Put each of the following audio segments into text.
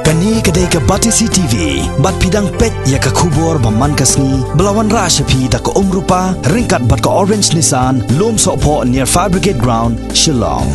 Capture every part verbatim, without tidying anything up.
Kane ka dei ka Batesi T V, bad phi dang peit ïa ka khubor ba man ka sngi, ba la wanrah sha phi da ka Umrupa, ryngkat bad ka Orange Nissan, Lumsohphoh near Fire Brigade Ground, Shillong.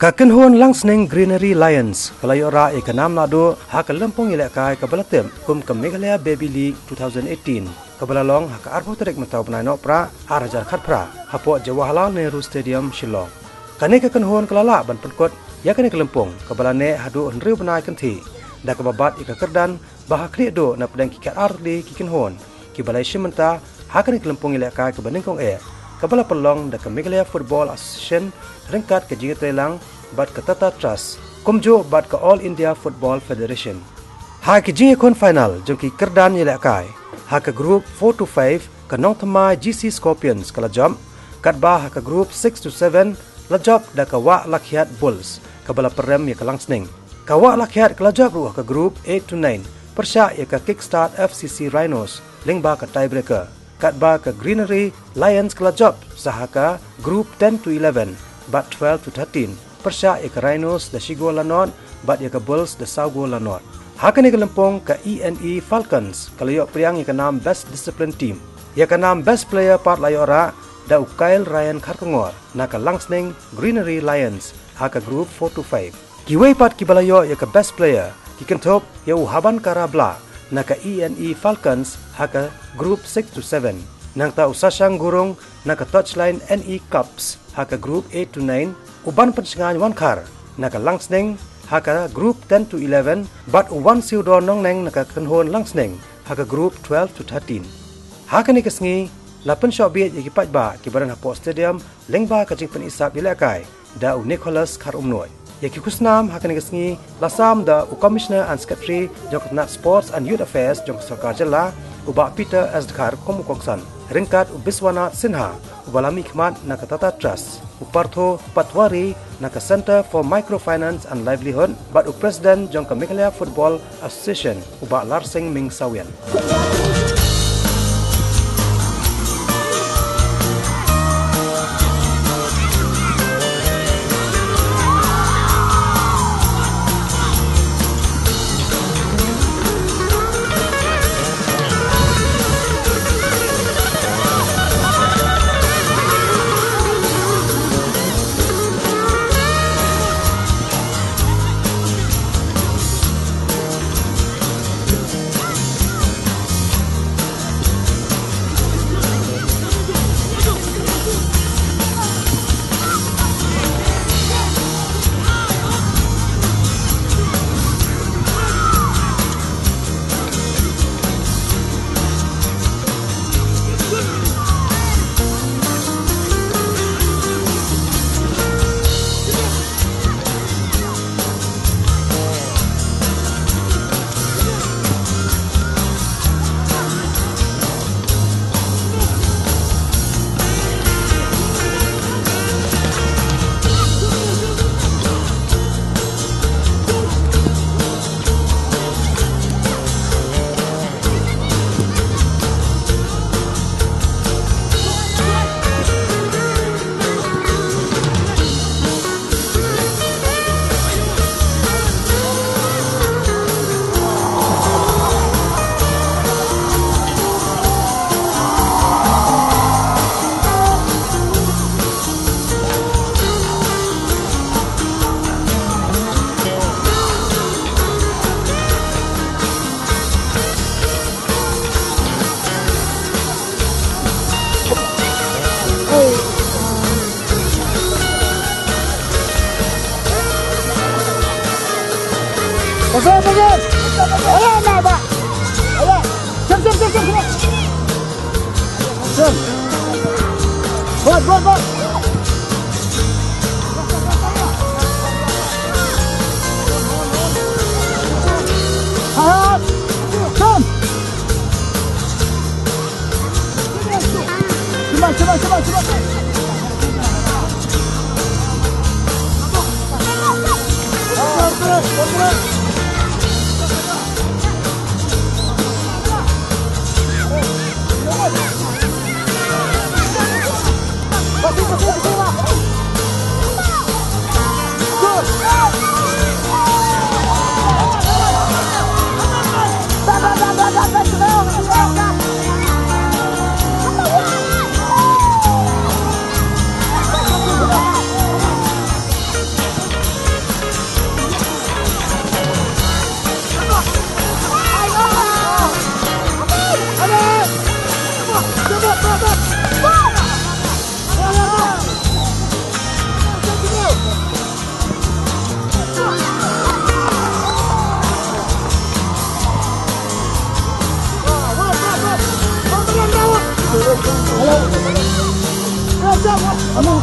Ka kynhun Langsning Greenery Lions, ka la ïoh rah ïa ka nam naduh, ha ka lympung ïalehkai kaba la tip, kum ka Meghalaya Baby League two thousand eighteen, kaba la long ha ka arphew tarik mynta u bnai Nohprah, ar hajar khatphra, hapoh Jawaharlal Nehru Stadium, Shillong. Kane ka kynhun ka la lah ban pynkut ïa kane ka lympung, kaba la neh haduh hynriew bnai kynthih, da kaba bat ïa ka kyrdan, ba ha khlieh duh na pdeng ki khatar tylli ki kynhun, kiba la ïashim bynta ha kane ka lympung ïalehkai kaba nyngkong eh, kaba la pynlong da ka Meghalaya Football Association ryngkat ka jingïatreilang bad ka Tata Trust, kumjuh bad ka All India Football Federation. Ha ki jingïakhun final jong ki kyrdan ïalehkai, ha ka group four to five, ka Nongthymmai G C Scorpions ka la jop, katba ha ka group six to seven la jop da ka Wah Lakhiat Bulls, kaba la pynrem ïa ka Langsning. Ka Wah Lakhiat ka la jop ruh ha ka group eight to nine, pyrshah ïa ka Kickstart F C C Rhinos, lyngba ka tiebreaker. Katba ka Greenery Lions ka la jop sa ha ka group ten to eleven, bad twelve to thirteen, pyrshah ïa ka Rhinos da shi gol la nod, bad ïa ka Bulls da saw gol la nod. Ha kane ka lympung ka E N E Falcons, ka la ïoh pdiang ïa ka nam Best Discipline Team. Ïa ka nam Best Player pat la ïoh rah da u Kyle Ryan Kharkongor, na ka Langsning Greenery Lions, ha ka group four to five. Kiwei pat kiba la ïoh ïa ka Best Player, ki kynthup ïa u Haban Karabla, na ka E N E Falcons, ha ka group six to seven. Nangta u Sashang Gurung, na ka Touchline N E Cubs, ha ka group eight to nine, u Banpynshngaiñ Wankhar, na ka Langsning, ha ka group ten to eleven, bad u Wansiewdor Nongneng na ka kynhun Langsning, ha ka group twelve to thirteen. Ha kane ka sngi, la pynshoh bieit ïa ki paidbah kiba don hapoh stadium, lyngba ka jingpynisap ïalehkai da u Nicholas Kharumnuid. Ïa ki khusnam ha kane ka sngi la sam da u Commissioner and Secretary jong ka tnat Sports and Youth Affairs jong ka Sorkar Jylla, u Bah Peter S Dkhar kum u kongsan, ryngkat u Biswanath Sinha, uba la mihkhmat na ka Tata Trust, u Partho Patwari na ka Centre for Microfinance and Livelihood, bad u President jong ka Meghalaya Football Association, u Bah Larsing Ming Sawian.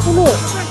Uni.